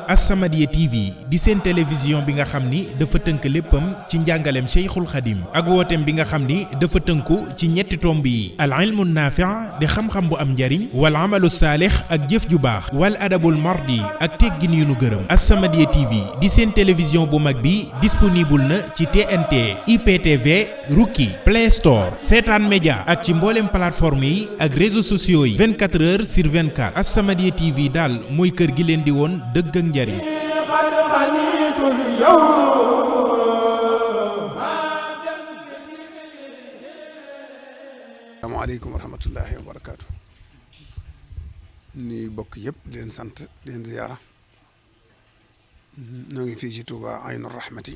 As-Samadiyya TV di seen télévision bi nga xam ni dafa tënk léppam ci njàngaleem Cheikhul Khadim ak wooteem bi nga xam ni dafa tënku ci ñetti tomb yi al ilmu naafi' di xam-xam bu am njariñ wal amalu saalix ak jëf ju baax wal adabul mardi ak teggin yu nu gërëm. As-Samadiyya TV di seen télévision bu mag bi disponible na ci TNT IPTV Rookie Play Store Seetaan Média ak ci mbooleem plateforme yi ak réseaux sociaux yi 24 heures sur 24. As-Samadiyya TV daal mooy kër gi leen di woon dëgg ak njariñ. asalaamaaleykum wa rahmatullahi wa barakaatu. nuyu bokk yëpp di leen sant di leen ziyaara. ñoo ngi fii ci Touba Aynu Rahmati.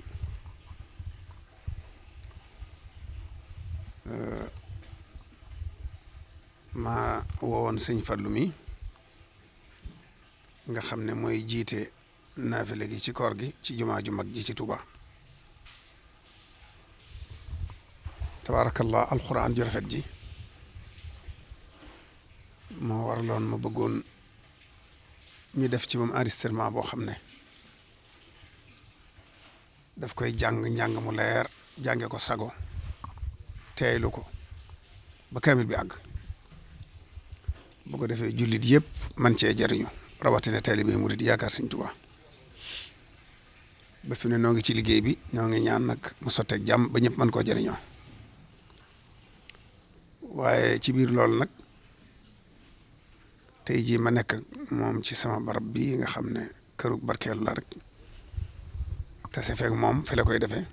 maa woowoon sëñ Fallu mi nga xam ne mooy jiite naafile gi ci koor gi ci jumaa ju mag ji ci Touba. tabaarakallah alxuraan ju rafet ji moo waraloon ma bëggoon ñu def ci moom enregistrement boo xam ne daf koy njàng mu leer jànge ko sago teeylu ko ba kaamil bi àgg bu ko defee jullit yëpp man cee jariñu rawatina taalibe murid yaakaar Sëñ Tuubaa ba fi ne noo ngi ci liggéey bi ñoo ngi ñaan nag mu sotteeg jàmm ba ñëpp mën koo jariñoo waaye ci biir loolu nag tey jii ma nekk moom ci sama barab bii nga xam ne kërug barkeelu la rek te se fekk moom fi la koy defee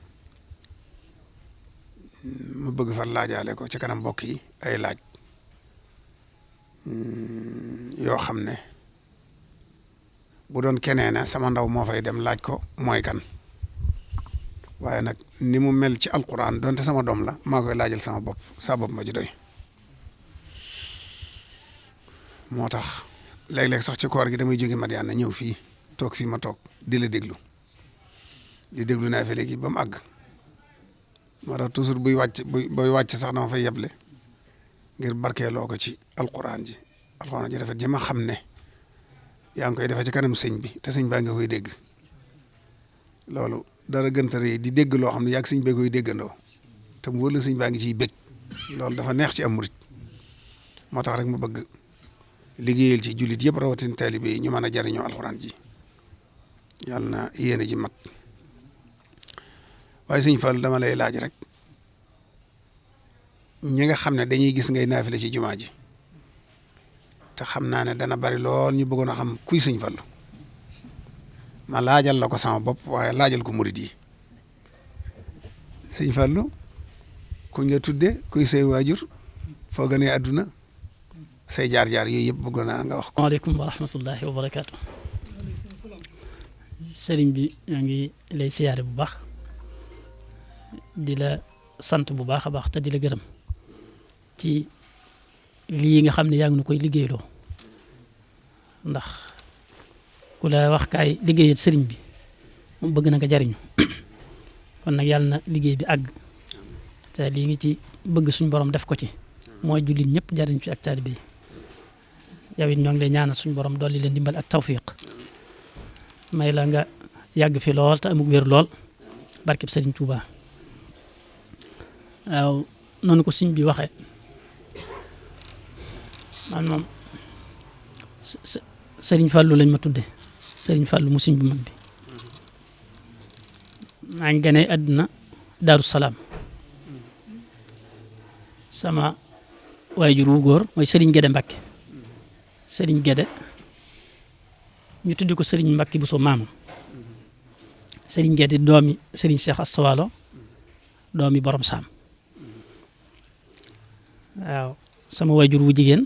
mu bëgg fa laajaale ko ci kanam mbokk yi ay laaj yoo xam ne bu doon keneen sama ndaw moo fay dem laaj ko mooy kan waaye nag ni mu mel ci alquran donte sama doom la maa koy laajal sama bopp ma ci doy moo tax léeg-léeg sax ci koor gi damay jóge Madiana ñëw fii toog fii ma toog di la déglu naafile gi ba mu àgg moo tax toujours buy wàcc sax dama fay yeble ngir barkeeloo ko ci alquran ji rafet ji ma xam ne yaa ngi koy defee ci kanam sëñ bi te sëñ baa nga koy dégg loolu dara gëntare yi di dégg loo xam ne yaa ngi sëñ bee koy déggandoo te mu wër la sëñ baa ngi ciy bég loolu dafa neex ci am murit moo tax rek ma bëgg liggéeyal ci jullit yëpp rawatina taalibe yi ñu mën a jariñoo alxuraan ji yàlla na yéene ji mat waaye sëñ Fall dama lay laaj rek ñi nga xam ne dañuy gis ngay naafile ci jumaa ji te xam naa ne dana bari lool ñu bëggoon a xam kuy sëñ Fallu ma laajal la ko sama bopp waaye laajal ko murit yi sëñ Fallu kuñ la tudde kuy say waajur foo gënee àdduna say jaar-jaar yooyu yëpp bëggoon naa nga wax ko. waaleykum wa rahmatullahi wa barakaatu. sëriñ bi ñoo ngi lay siyaare bu baax di la sant bu baax a baax te di la gërëm ci lii nga xam ne yaa ngi nu koy liggéeyloo ndax ku la wax kaay liggéeyal sëriñ bi moom bëgg na nga jariñu kon nag yàlla na liggéey bi àgg te lii ngi ci bëgg suñu borom def ko ci mooy jullit ñëpp jariñ ci ak taalibe yi yow it ñoo ngi lay ñaanal suñu borom dolli leen dimbal ak tawfiq may la nga yàgg fi lool te amug wér lool barkeb sëriñ Tuuba waaw noonu ko sëriñ bi waxee man moom sëriñ Fallu lañ ma tudde sëriñ Fallu mu sëriñ bu mag bi maa ngi gane àdduna Daaru Salaam sama waajur wu góor mooy sëriñ Gede Mbàkke sëriñ Gede ñu tuddi ko sëriñ Mbàkke Buso maamam sëriñ Gede doomi sëriñ Cheikh Asta Walo doomi borom saam waaw sama waajur wu jigéen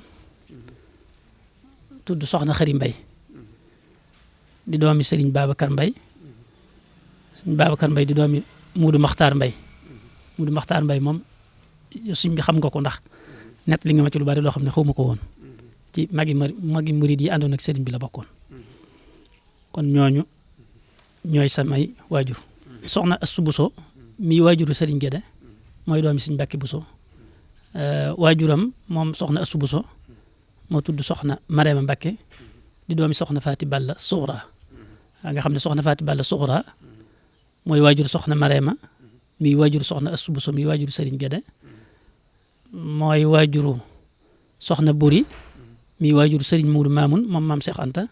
tudd soxna Xari Mbay di doomi sëriñ Babacar Mbay sëriñ Babacar Mbay di doomi Muudu Maxtaar Mbay Muudu Maxtaar Mbay moom suñ bi xam nga ko ndax net li nga ma ci lu bari loo xam ne xawma ko woon ci magi murid yi àndoon ak sëriñ bi la bokkoon kon ñooñu ñooy samay waajur soxna Astu Buso mi waajuru sëriñ Gede mooy doomi sëriñ Mbàkke Buso waajuram moom soxna Astu Buso moo tudd soxna Marema Mbàkke di doomi soxna Faati Balla Suxra nga xam ne soxna Faati Balla Suxra mooy waajur soxna Marema mi waajur soxna Astu Buso mi waajur Sëriñ Gede mooy waajuru soxna Buri mi waajuru Sëriñ Muudu Maamun moom maam Seex Anta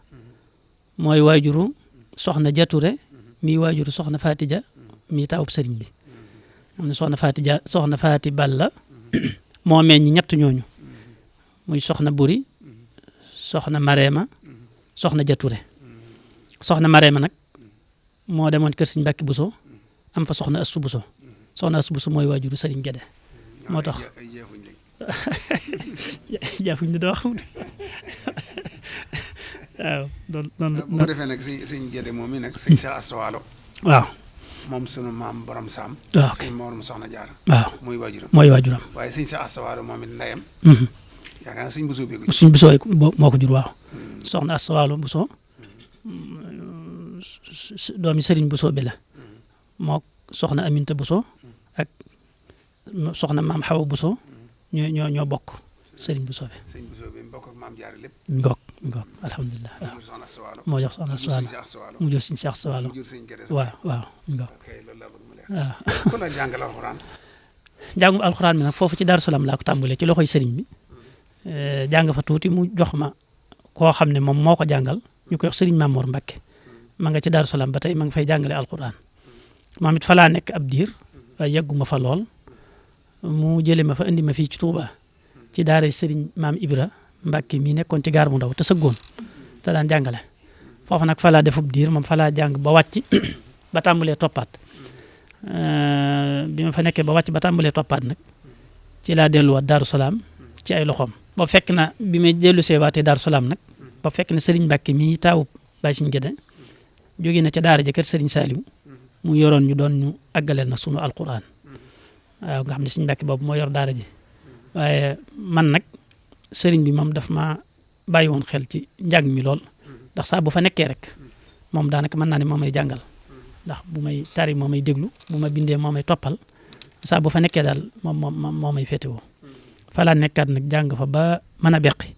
mooy waajuru soxna Jature mi waajuru soxna Faatija mi taawub sëriñ bi xam ne soxna Faati Balla moo meññ ñett ñooñu muy soxna Buri soxna Marema soxna Jature soxna Marema nag moo demoon kër Sëriñ Mbàkke Buso am fa soxna Astu Buso soxna Astu Buso mooy waajuru Sëriñ Gede moo tax jaafuñ ne doo xam waaw noonu bu ko defee nag sëñ Gede moom mi nag sëñ Seex Asta Waalo waaw moom sunu maam borom saam waaw sëñ Moorum Soxna Jaara waaw mooy waajuram waaye sëñ Seex Asta Waalo moom it ndeyam yaakaar naa sëñ Buso bi ko suñ Buso moo ko jur waaw soxna Asta Waalo Buso doomi Sëriñ Buso bi la moo soxna Aminta Buso ak soxna maam Xawa Buso ñoo bokk Sëriñ Buso bi sëñ Buso bi mu bokk ak maam Jaara lépp ngoog alhamdulilah waaw moo jox soxna Asta Waalo mu jur Sëriñ Seex Asta Waalo waaw ngoog waaw kon nag jàngal alxuraan njàngum alxuraan mi nag foofu ci Daaru Salaam laa ko tàmbalee ci loxoy sëriñ bi jàng fa tuuti mu jox ma koo xam ne moom moo ko jàngal ñu koy wax Sëriñ Mamoor Mbakke ma nga ci Daaru Salaam ba tey ma nga fay jàngale alxuraan moom it fa laa nekk ab diir waaye yegguma fa lool mu jële ma fa indi ma fii ci Touba ci daara Sëriñ Maam Ibra Mbakke mii nekkoon ci gaar bu ndaw te sëggoon te daan jàngale foofu nag fa laa defub diir moom fa laa jàng ba wàcc ba tàmbalee toppaat bi ma fa nekkee ba wàcc ba tàmbalee toppaat nag ci laa delluwaat Daaru Salaam ci ay loxoom ba fekk na bi may dellu see waatee Daaru Salaam nag ba fekk na Sëriñ Mbakke mii taawub Baay Sëriñ Gede jóge na ca daara ja kër Sëriñ Saaliw mu yoroon ñu doon ñu àggaleel na sunu alquran waaw nga xam ne Sëriñ Mbakke boobu moo yor daara ji waaye man nag sëriñ bi moom daf ma bàyyi woon xel ci njàng mi lool ndax saa bu fa nekkee rek moom daanaka mën naa ne moo may jàngal ndax bu may tari moo may déglu bu ma bindee moo may toppal saa bu fa nekkee daal moo may féetewoo fa laa nekkaat nag jàng fa ba mën a beqi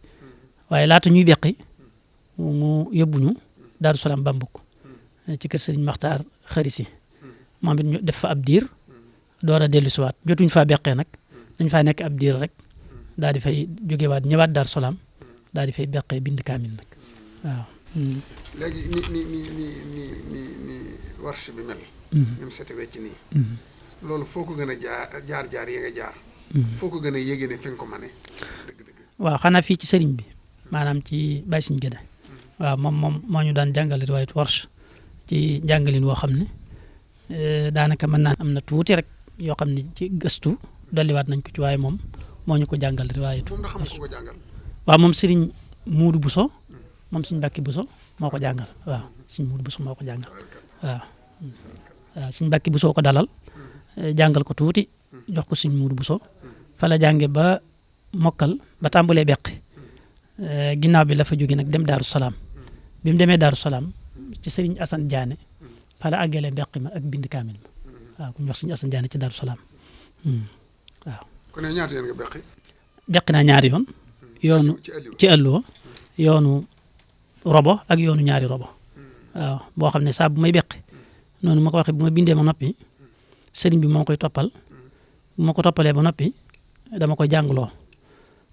waaye laata ñuy beqi mu yóbbuñu Daaru Salaam Bambuk ci kër Sëriñ Maxtaar Xarisi moom it ñu def fa ab diir door a dellu siwaat jotuñ faa beqee nag dañ faa nekk ab diir rek daal di fay jógewaat ñëwaat Daaru Salaam daal di fay beqee bind kaamil nag waaw. léegi ni warsh bi mel. ni mu sete wecc nii. loolu foo ko gën a jaar yi nga jaar. foo ko gën a yéege ne fi nga ko mënee dëgg-dëgg. waaw xanaa fii ci sëriñ bi maanaam ci Baay Sëriñ Gede waaw moom moo ñu daan jàngale riwaayat warsh ci njàngalin woo xam ne daanaka mën naa am na tuuti rek yoo xam ne ci gëstu dolliwaat nañ ko ci waaye moom moo ñu ko jàngal riwaayatu warsh waaw moom Sëriñ Muudu Buso moom Sëriñ Mbàkke Buso moo ko jàngal waaw Sëriñ Muudu Buso moo ko jàngal waaw Sëriñ Mbàkke Buso ko dalal jàngal ko tuuti jox ko Sëriñ Muudu Buso fa la jànge ba mokkal ba tàmbalee beqi ginnaaw bi la fa jóge nag dem Daaru Salaam bi mu demee Daaru Salaam ci Sëriñ Asan Jaane fa la àggalee beqi ma ak bind kaamil ma waaw ku ñu wax Sëriñ Asan Jaane ci Daaru Salaam waaw. kon ñaata yoon nga beqi. beqi naa ñaari yoon. yoonu ci ëlloo yoonu robo ak yoonu ñaari robo waaw boo xam ne saa bu may beqi noonu ma ko waxee bu ma bindee ma noppi sëriñ bi moo koy toppal bu ma ko toppalee ba noppi dama koy jàngloo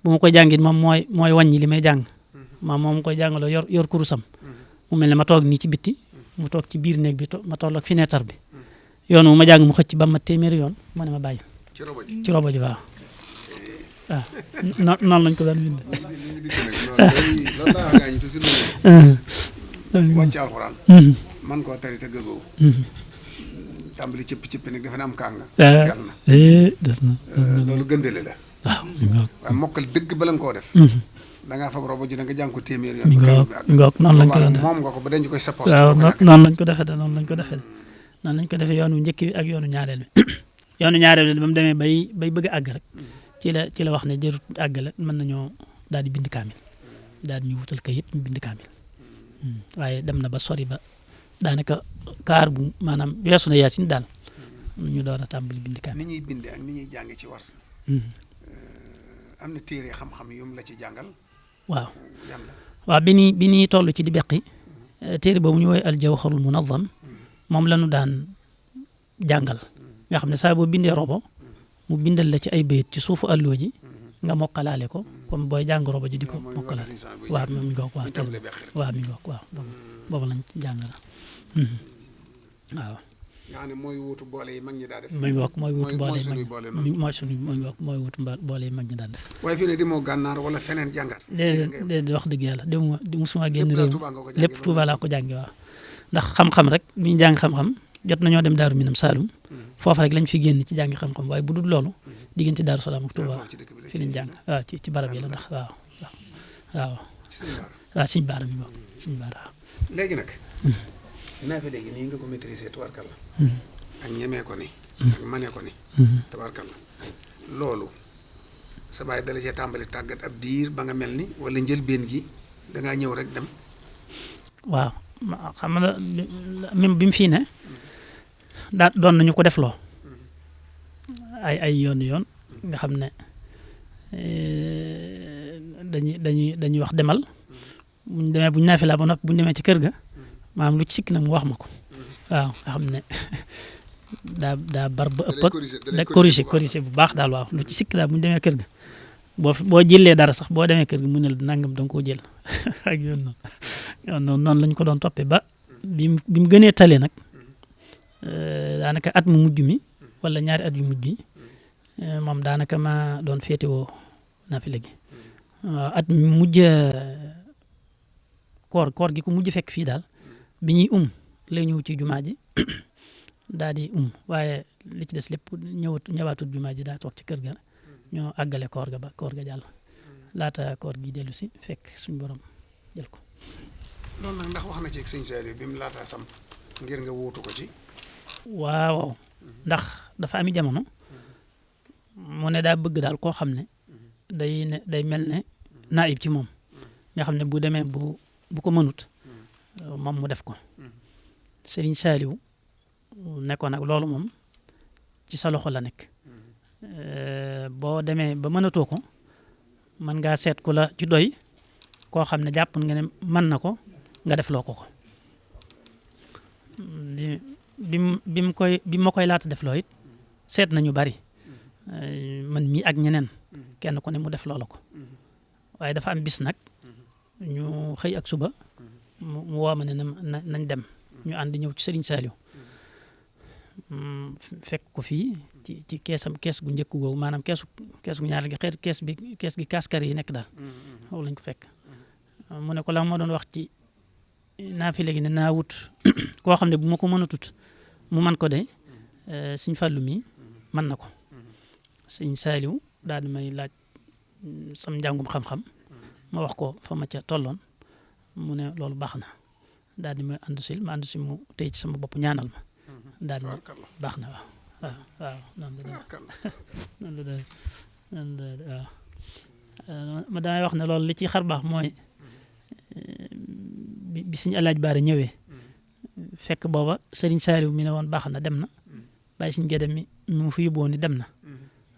bu ma koy jàngit moom mooy wàññi li may jàng moom koy jàngaloo yor kurusam mu mel ne ma toog nii ci bitti mu toog ci biir néeg bi ma toll ak fenêtre bi yoon mu ma jàng mu xëcc ba ma téeméeri yoon ma ne ma bàyyi ci robo ji waaw waaw noonu lañ ko daan bind. loolu laa wax gaañu toujours wàcc alxuraan man koo tari te gëgoo tàmbali cëpp nag dafa ne am kàng kel na des na loolu gëndale la waaw mokkal dëgg bala nga koo def da ngaa fab robo ji da nga jàng ko téeméer yoon ngoog noonu lañ ko daan def moom nga ko ba denc koy sa poche waaw noonu lañ ko defee noonu lañ ko defee yoonu njëkk bi ak yoonu ñaareel bi yoonu ñaareel bi ba mu demee bay bëgg a àgg rek ci la wax ne jërut àggale mën nañoo daal di bind kaamil daal di ñu wutal kayit ñu bind kaamil waaye dem na ba sori ba daanaka kaar bu maanaam weesu na yaasin daal ñu door a tàmbali bind kaamil. ni ñuy bindee ak ni ñuy jànge ci warsh am na téere xam-xam yu mu la ci jàngal. waaw waaw bi ñuy toll ci di beqi téere boobu ñu woy al jawharul munazzam moom la ñu daan jàngal nga xam ne saa boo bindee robo mu bindal la ci ay bayit ci suufu àlloo ji nga mokkalaale ko comme booy jàng robo ji di ko mokkalaale waaw mi ngoog waaw waaw mi ngoog waaw boobu lañ jàngal waaw nga xam ne mooy wuutu boole yi mag ñi daa def. mooy wuutu boole yi mooy wuutu boole yi mag ñi daan def. waaye fii ne demoo gànnaar wala feneen jàngaat. déedéet wax dëgg yàlla musuma génn réew lépp Tuuba laa ko jàngi waaw ndax xam-xam rek bi ñu jàng xam-xam jot nañoo dem Daaru Minam Saalum foofu rek lañ fi génn ci jàngi xam-xam waaye bu dul loolu diggante Daaru Salaam ak Tuuba fi lañ jàng waaw ci barab yi la ndax waaw Sëñ Baara mi bokk Sëñ Baara waaw. léegi nag. naafila léegi nii nga ko maîtriser tubarkalla. ak ñemee ko ni. ak manee ko ni. tubarkalla loolu sa baay dala cee tàmbali tàggat ab diir ba nga mel ni wala njëlbeen gi da ngaa ñëw rek dem. waaw xam nga même bi mu fii ne doon nañu ko def loo ay yoon nga xam ne dañuy wax demal buñ demee buñ naafila ba noppi buñ demee ci kër ga. maanaam lu ci sikk nag mu wax ma ko waaw nga xam ne daa bar ba ëpp da corrigé bu baax daal waaw lu ci sikk daal bu ñu demee kër ga boo jëlee dara sax boo demee kër ga mu ne la nangam da nga koo jël ak yoon noonu lañ ko doon toppee ba bi mu gënee tale nag daanaka at mu mujj mi wala ñaari at yu mujj yi moom daanaka ma doon féetewoo naafila gi waaw at mi mujj koor gi ko mujj fekk fii daal bi ñuy lay ñëw ci jumaa ji daal di waaye li ci des lépp ñëwaatul jumaa ji daa toog ci kër ga ñoo àggale koor ga ba koor ga jàll laata koor gi dellu si fekk suñu borom jël ko. loolu nag ndax wax na ci sëñ Saliou bi mu laataa samp ngir nga wuutu ko ci. waaw ndax dafa ami jamono mu ne daa bëgg daal koo xam ne day mel ne naayib ci moom nga xam ne bu demee bu ko mënut. moom mu def ko Serigne Saliou ne ko nag loolu moom ci sa loxo la nekk boo demee ba mënatoo ko mën ngaa seet ku la ci doy koo xam ne jàpp nga ne mën na ko nga def loo ko bi ma koy laata def loo it seet nañu bari man mii ak ñeneen kenn ku ne mu def loola ko waaye dafa am bis nag ñu xëy ak suba mu woo ma ne nañ dem ñu ànd ñëw ci Serigne Saliou fekk ko fii ci kees gu njëkk googu maanaam kees gu ñaar gi xeetu kees gi kaskar yi nekk daal foofu lañ ko fekk mu ne ko la ma doon wax ci naafila gi ne naa wut koo xam ne bu ma ko mën a tut mu man ko de Serigne Fallou mi mën na ko Serigne Saliou daal di may laaj sam njàngum xam-xam ma wax ko fa ma ca tolloon mu ne loolu baax na daal di ma ànd si mu tey ci sama bopp ñaanal ma daal di baax na waaw noonu la waaw ma damay wax ne loolu li ci xar baax mooy bi suñu alaaj baare ñëwee fekk booba Serigne Saliou mi ne woon baax na dem na bàyyi suñu gédé mi mu fi yóbbuwoon ni dem na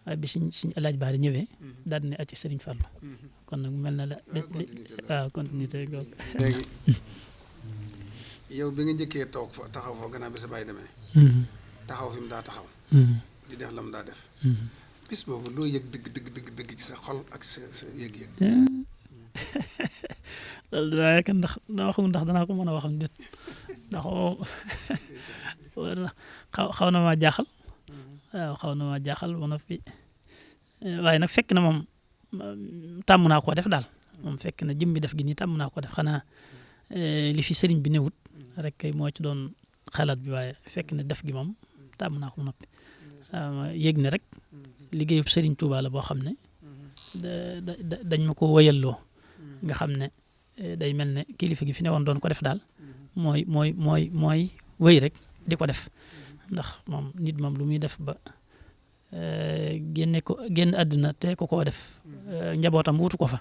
waaye bi suñu alaaj baare ñëwee daal di ne acci Serigne Fallou kon nag mel na la waaw continuité googu léegi yow bi nga njëkkee toog fa taxaw foofu gannaaw bi sa bàyyi demee taxaw fi mu daa taxaw di def la mu daa def bis boobu loo yëg dëgg ci sa xol ak sa yëg-yëg loolu daa yekk ndax dama xam ndax danaa ko mën a waxam déet ndax xaw na maa jaaxal waaw xaw na maa jaaxal ba noppi waaye nag fekk na moom tàmm naa koo def daal moom fekk na jëmmi def gi nii tàmm naa ko def xanaa li fi sëriñ bi newut rek kay moo ci doon xalaat bi waaye fekk na def gi moom tàmm naa ko noppi yëg ne rek liggéeyub sëriñ Touba la boo xam ne dañ ma ko wëyalloo nga xam ne day mel ne kilifa gi fi ne woon doon ko def daal mooy wëy rek di ko def ndax moom nit moom lu muy def ba génn àdduna te koo def njabootam wutu ko fa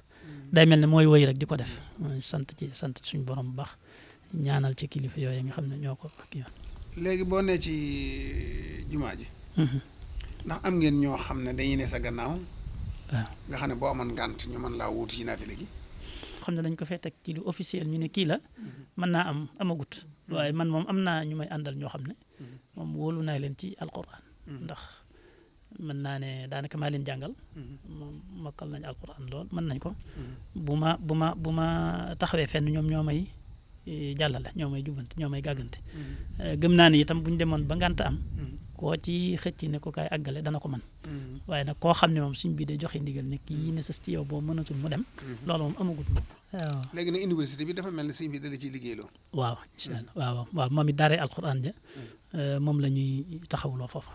day mel ne mooy wëy rek di ko def sant suñu borom bu baax ñaanal ci kilifa yooyu nga xam ne ñoo ko kii yoon. léegi boo nee ci jumaa ji. ndax am ngeen ñoo xam ne dañuy ne sa gannaaw. waaw nga xam ne boo amoon ngànt ñu mën laa wuutu ci naafila gi. xam ne dañ ko fee teg ci lu officiel ñu ne kii la mën naa am amagut waaye man moom am naa ñu may àndal ñoo xam ne moom wóolu naa leen ci alquran ndax mën naa ne daanaka maa leen jàngal moom mokkal nañ alquran lool mën nañ ko bu ma taxawee fenn ñoom ñoo may jàllale ñoo may jubante ñoo may gàggante gëm naa ne itam bu ñu demoon ba ngànt am koo ci xëcc ne ko kaay àggale dana ko mën waaye nag koo xam ne moom suñ bi day joxe ndigal ne kii ne sës ci yow boo mënatul mu dem loolu moom amagut moom waaw léegi nag université bi dafa mel ne suñ bi dala ciy liggéeyloo waaw incha allah waaw moom it daaree alquran ja moom la ñuy taxawuloo foofa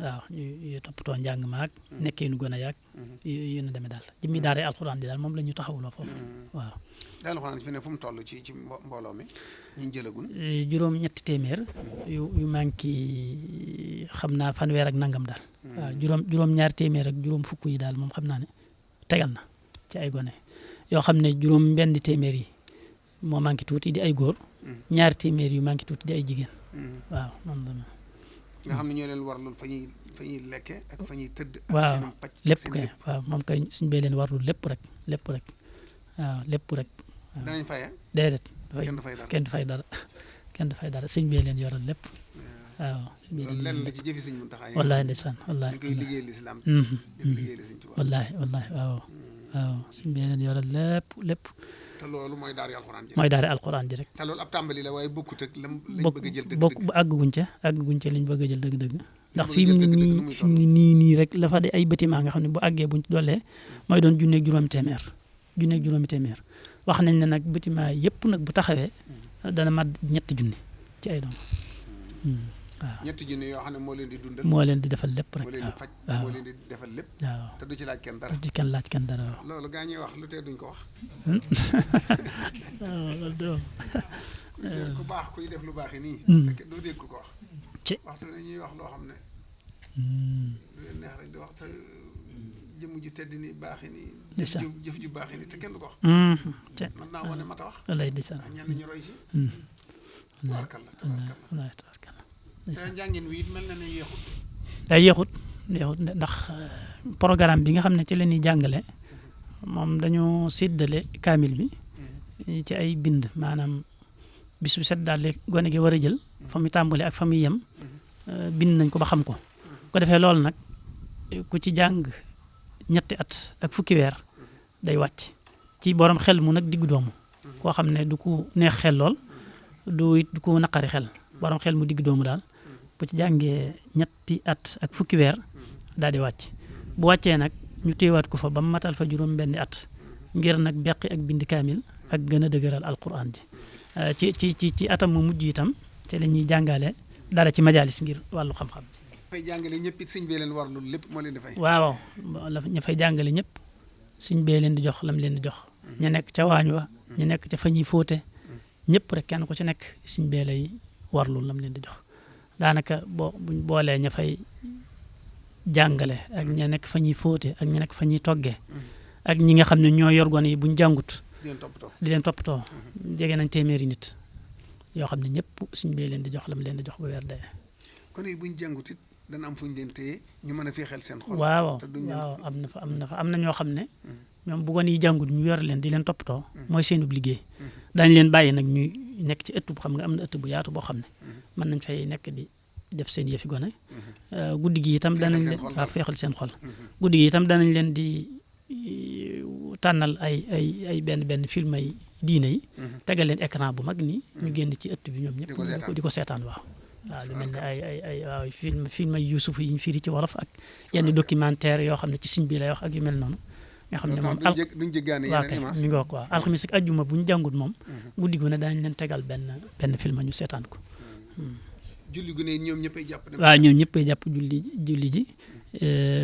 waaw ñu toppatoo njàng maag nekkee nu gën a yàgg yu na demee daal jëmmi daaree alquran ji daal moom la ñuy taxawuloo foofa waaw daal alquran fi ne fu mu toll ci mbooloo mi ñu jëlagul juróom ñetti téeméer yu manqué xam naa fanweer ak nangam daal waaw juróom ñaari téeméer ak juróom fukk yi daal moom xam naa ne tegal na ci ay gone yoo xam ne juróom benn téeméer yi moo manqué tuuti di ay góor ñaari téeméer yu manqué tuuti di ay jigéen waaw noonu la nga xam ne ñoo leen warlul fa ñuy lekke ak fa ñuy tëdd waaw seen pàcc lépp kay waaw moom kay suñu bee leen warlul lépp rek waaw lépp rek danañ fay déedéet kenn du fay dara kenn du fay dara suñu bee leen yoral lépp waaw loolu lenn la ci jëfi Sëñ Muntaxa wallaahi ndeysaan wallaahi ñu koy liggéey lislaam liggéey li Sëñ Tuubaa wallaahi waaw suñu bee leen yoral lépp te loolu mooy daari alxuraan ji mooy daari alxuraan ji rek te loolu ab tàmbali la waaye bokkut ak lañ bëgg a jël dëgg bokk àgguñ ca liñ bëgg a jël dëgg ndax fi mu ne nii rek la fa de ay bâtiment nga xam ne bu àggee buñ ci dollee mooy doon junneeg juróomi téeméer wax nañ ne nag bâtiment yëpp nag bu taxawee dana mat 3 junni ci ay doom waaw 3 junni yoo xam ne moo leen di dundal moo leen di defal lépp rek moo leen di faj moo leen di defal lépp waaw te du ci laaj kenn dara du ci kenn laaj kenn dara waaw loolu gaa ñuy wax lu tee duñ ko wax loolu de ku baax kuy def lu baax yi nii te doo dégg ku ko wax ci waxtu ne ñuy wax loo xam ne lu leen neex rek di wax te jëmm ju tedd ni baax yi nii jëf ju baax yi nii te kenn du ko wax man naa wane mat a wax lay di sant ñenn ñu roy si tabarkalla te njàngin wi it mel na ne yéexut day yéexut ndax programme bi nga xam ne ci la ñuy jàngale moom dañoo séddale kaamil bi ci ay bind maanaam bis bu set daal gone gi war a jël fa muy tàmbale ak fa muy yem bind nañ ko ba xam ko ko defee loolu nag ku ci jàng 2 at ak fukki weer day wàcc ci borom xel mu nag diggu doomu koo xam ne du ko neex xel lool du ko naqari xel borom xel mu diggu doomu daal bu ci jàngee 2 at ak fukki weer daal di wàcc bu wàccee nag ñu téewaat ko fa ba mu matal fa juróom benni at ngir nag beqi ak bind kaamil ak gën a dëgëral alquran ji ci atam mu mujj itam ci la ñuy jàngale dara ci majalis ngir wàllu xam-xam fay jàngale ñëpp it sëñ bee leen war loolu lépp moo leen di fay waaw la ña fay jàngale ñëpp sëñ bee leen di jox lam leen di jox ñu nekk ca waañ wa ñu nekk ca fa ñuy fóote ñëpp rek kenn ku ci nekk sëñ bee lay warlu lam leen di jox daanaka buñ boolee ña fay jàngale ak ña nekk fa ñuy fóote ak ña nekk fa ñuy toggee ak ñi nga xam ne ñoo yor gone yi buñ jàngut di leen toppatoo jege nañ téeméeri nit yoo xam ne ñëpp suñ bee leen di jox lam leen di jox ba weer dee kon yi buñ jàngut it dana am fu ñu leen téye ñu mën a féexal seen xol waaw am na ñoo xam ne ñoom bu gone yi jàngut ñu yor leen di leen toppatoo mooy seenub liggéey dañ leen bàyyi nag ñuy nekk ci ëtt bu xam nga am na ëtt bu yaatu boo xam ne mën nañ fay nekk di def seen yëfi gone guddi gi itam danañ leen waaw féexal seen xol guddi gi itam danañ leen di tànnal ay benn film ay diine yi tegal leen écran bu mag nii ñu génn ci ëtt bi ñoom ñëpp di ko seetaan waaw lu mel ne ay film ay Yuusuf yi ñu firi ci wolof ak yenn documentaire yoo xam ne ci siñ bi lay wax ak yu mel noonu nga xam ne moom duñ jéggaane waaw kay mi ngi wax waaw alxamis ak ajjuma bu ñu jàngut moom guddi gu ne daañu leen tegal benn film ñu seetaan ko julli gu ne ñoom ñëppay jàpp waaw ñoom ñëppay jàpp julli ji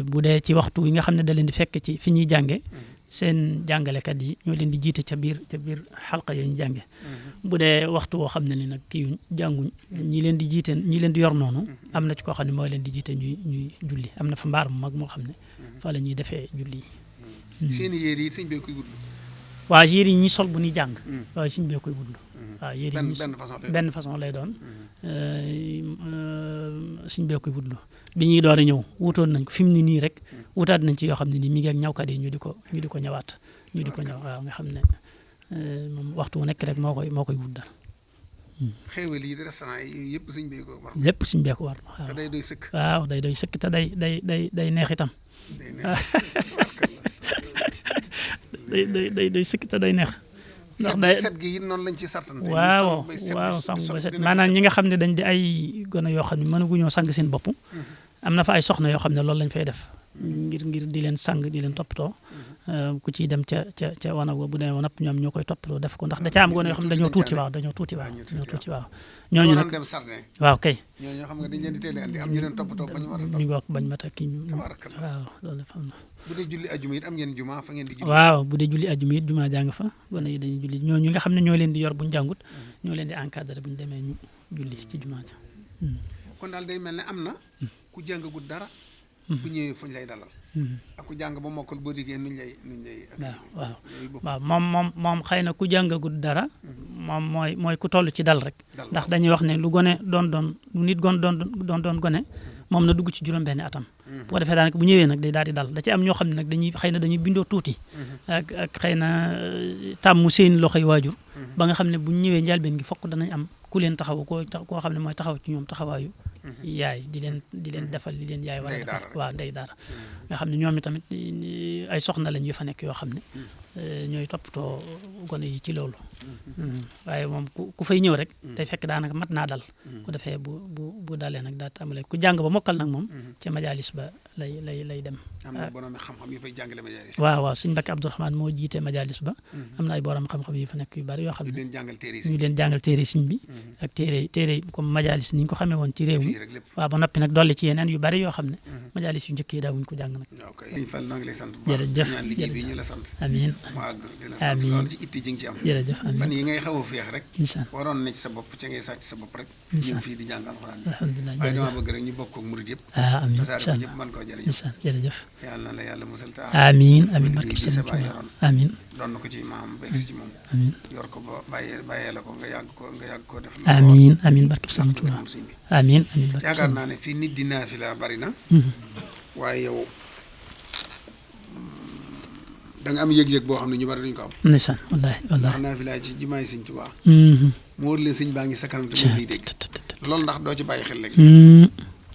bu dee ci waxtu yi nga xam ne da leen di fekk ci fi ñuy jànge seen jàngalekat yi ñoo leen di jiite ca biir xalqa yi ñu jànge bu dee waxtu woo xam ne ni nag kii jànguñ ñi leen di jiite ñi leen di yor noonu am na ci koo xam ne mooy leen di jiite ñuy julli am na fa mbaar mu mag moo xam ne fa la ñuy defee julli yi seen yére yi sëñ bee koy wutlu waaw yére yi ñuy sol bu ñuy jàng waaye sëñ bee koy wutlu waaw yére yi benn façon lay doon sëñ bee koy wutlu bi ñuy door a ñëw wutoon nañ ko fi mu ne nii rek wutaat nañ ci yoo xam ne nii mi ngi ak ñawkat yi ñu di ko ñëwaat ñu di ko ñëw waaw nga xam ne moom waxtu wu nekk rek moo koy wut daal. xéewal yi di restaurant yi yëpp suñ bee ko war. lépp suñ bee ko war. te day doy sëkk. waaw day doy sëkk te day neex itam. day doy sëkk te day neex. ndax day set gi it noonu lañ ci sartante. waaw sangu ba set maanaam ñi nga xam ne dañ di ay gone yoo xam ne mënaguñoo sang seen bopp. am na fa ay soxna yoo xam ne loolu lañ fay def. ngir di leen sang di leen toppatoo. ku ciy dem ca wanag bu demee ba nopp ñoom ñoo koy toppatoo def ko ndax da ca am gone yoo xam ne dañoo tuuti waaw. ñooñu nag dem sardin. waaw kay. ñooñu xam nga dañ leen di teel a andi am ñu leen toppatoo bañ mat a kii waaw loolu xam na. bu dee julli ajuma it am ngeen juma fa ngeen di julli. waaw bu dee julli ajuma it juma jàng fa gone yi dañuy julli ñooñu nga xam ne ñoo leen di yor buñ jàngut ñoo leen di encadré buñ demee ñu julli ci juma ja. kon daal day mel ne am na ku jàngagut dara. ku ñëwee fuñ lay dalal. ak ku jàng ba mokkal boo diggee nuñ lay. waaw moom xëy na ku jàngagut dara. moom mooy ku toll ci dal rek. ndax dañuy wax ne lu gone doon lu nit doon gone moom na dugg ci juróom-benni atam. bu ko defee daanaka bu ñëwee nag day daal di dal da ci am ñoo xam ne nag dañuy bindoo tuuti. ak xëy na tàmmu seen loxoy waajur. ba nga xam ne bu ñëwee njëlbeen gi fokk danañ am ku leen taxaw koo xam ne mooy taxaw ci ñoom taxawaayu. yaay di leen defal li leen yaay war a defal waaw ndey daara nga xam ne ñoom itamit ay soxna lañ yu fa nekk yoo xam ne ñooy toppatoo gone yi ci loolu waaye moom ku fay ñëw rek day fekk daanaka mat naa dal ku defee bu dalee nag daa tàmbalee ku jàng ba mokkal nag moom ca majalis ba lay dem. am na borom xam-xam yu fay jàngale majalis. waaw sëñ Mbacke Abdourahmane moo jiite majalis ba. am na ay borom xam-xam yu fa nekk yu bari yoo xam ne ñu leen jàngal téere sëñ bi ak téere comme majalis ni ñu ko xamee woon ci réew mi waaw ba noppi nag dolli ci yeneen yu bari yoo xam ne majalis yu njëkk yi daawuñ ko jàng nag. jërëjëf liggéey bi ñu la sant. amiin mu àgg di la sant loolu ci itti ji nga ci am. jërëjëf amiin fan yi ngay xaw a féex rek. incha allah waroon na ci sa bopp ca ngay sàcc sa bopp rek. incha ñëw fii di jàngal Alxuraan. alhamdulilah waaye dama bëgg rek ñu bokk ak murid yëpp. amiin tasaare ko ñëpp mën koo jëriñoo. incha allah jërëjëf. yàlla na la yàlla musal ta amiin amiin barke Sëriñ Tuubaa amiin doon na ko ci maam beeg si ci moom. amiin yor ko ba bàyyee la ko nga yàgg koo def. amiin amiin barke Sëriñ Tuubaa amiin amiin barke yaakaar naa ne fii nit di naafila bari na. waaye yow da nga am yëg-yëg boo xam ne ñu bari duñ ko am. ndeysaan wallaahi ndax naafila ci jumaay Sëriñ Tuubaa. moo war leen sëñ baa ngi sa kanam te mu ngi dégg. loolu ndax doo ci bàyyi xel léegi.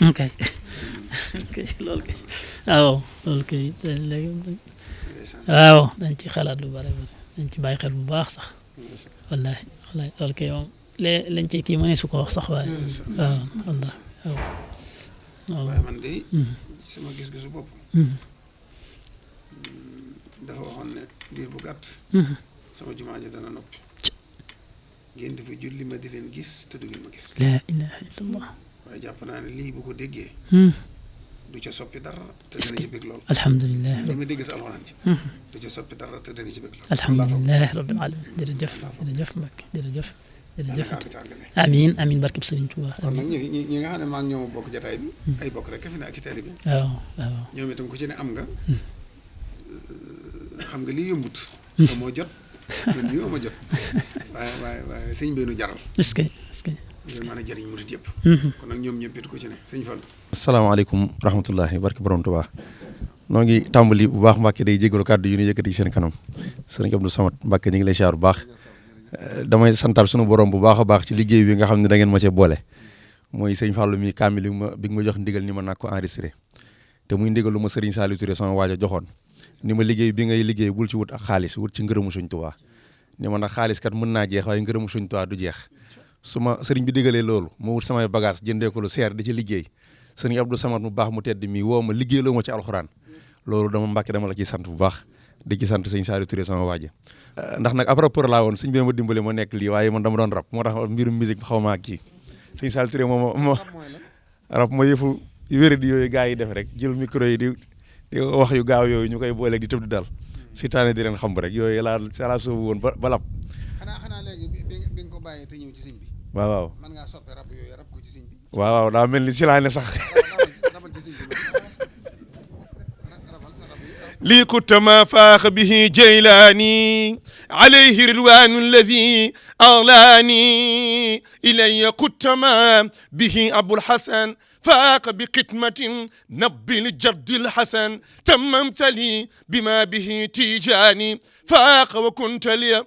ok loolu kay loolu kay léegi waaw dañ ci xalaat lu bari dañ ci bàyyi xel bu baax sax wallaahi loolu kay moom lañ ci kii mënee su ko wax sax waaye waaw wallaahi waaw. waaye man de sama gis-gisu bopp. dafa waxoon ne diir bu gàtt. sama jumaa ji dana noppi. ngeen dafa julli ma di leen gis te du ngeen ma gis. laa ilaaha illallah. waaye jàpp naa ne lii bu ko déggee. du ca soppi dara te dana ci bëgg lool. alhamdulilah li ma dégg sa alxuraan ci. du ca soppi dara te dana ci bëgg lool. alhamdulilah rabbil alamin jërëjëf Mbacke jërëjëf. amiin amiin barke Sëriñ Tuubaa. kon nag ñi nga xam ne maa ngi ñoom bokk jotaay bi. ay bokk rek fi ne ak ci taalibe bi. waaw. ñoom itam ku ci ne am nga. xam nga lii yombut. te moo jot. ñun ñii ma jot. waaye sëñ bi nu jaral. est-ce que. ngir mën a jëriñ murit yëpp. kon nag ñoom ñëpp it ko ci ne sëñ Fall. asalaamaaleykum rahmatullahi barke borom Tuubaa noo ngi tàmbali bu baax Mbàkke day jégalu kàddu yu ñu yëkkati seen kanam sëriñ Abdou Samad Mbàkke ñu ngi lay siyaar bu baax damay santal sunu borom bu baax a baax ci liggéey bi nga xam ne da ngeen ma cee boole mooy sëñ Fallou mi kaamil bi nga ma jox ndigal ni ma nag ko enregistré te muy ndigal lu ma sëriñ Saliou Touré sama waaj a joxoon ni ma liggéey bi ngay liggéey bul ci wut ak xaalis wut ci ngërëmu Sëñ Tuubaa ni ma nag xaalis kat mën naa jeex waaye ngërëmu Sëñ Tuubaa du jeex su ma sëriñ bi digalee loolu ma wut samay bagage jëndee ko lu seer di ci liggéey sëriñ Abdou Samad mu baax mu tedd mi woo ma liggéey loo ma ci alxuraan loolu dama Mbàkke dama la ciy sant bu baax di ci sant sëñ Saliou Touré sama waaji ndax nag après pour laa woon sëñ bi ma dimbale ma nekk lii waaye man dama doon rap moo tax mbirum musique xaw maa kii sëñ Saliou Touré moom rap ma yëfu wéri di yooyu gars yi def rek jël micro yi di wax yu gaaw yooyu ñu koy booleeg di tëb di dal si taane di leen xam rek yooyu laa soobu woon ba lap xanaa léegi bi nga ko bàyyee te ñëw ci sëñ bi waaw mën ngaa soppi rap yooyu rap ko ci sëñ bi waaw daa mel ni si laa ne sax لي كنت ما فاخ به جيلاني عليه رضوان الذي أغلاني إلي كنت ما به أبو الحسن فاق بقتمة نب الجد الحسن تممت لي بما به تيجاني فاق وكنت لي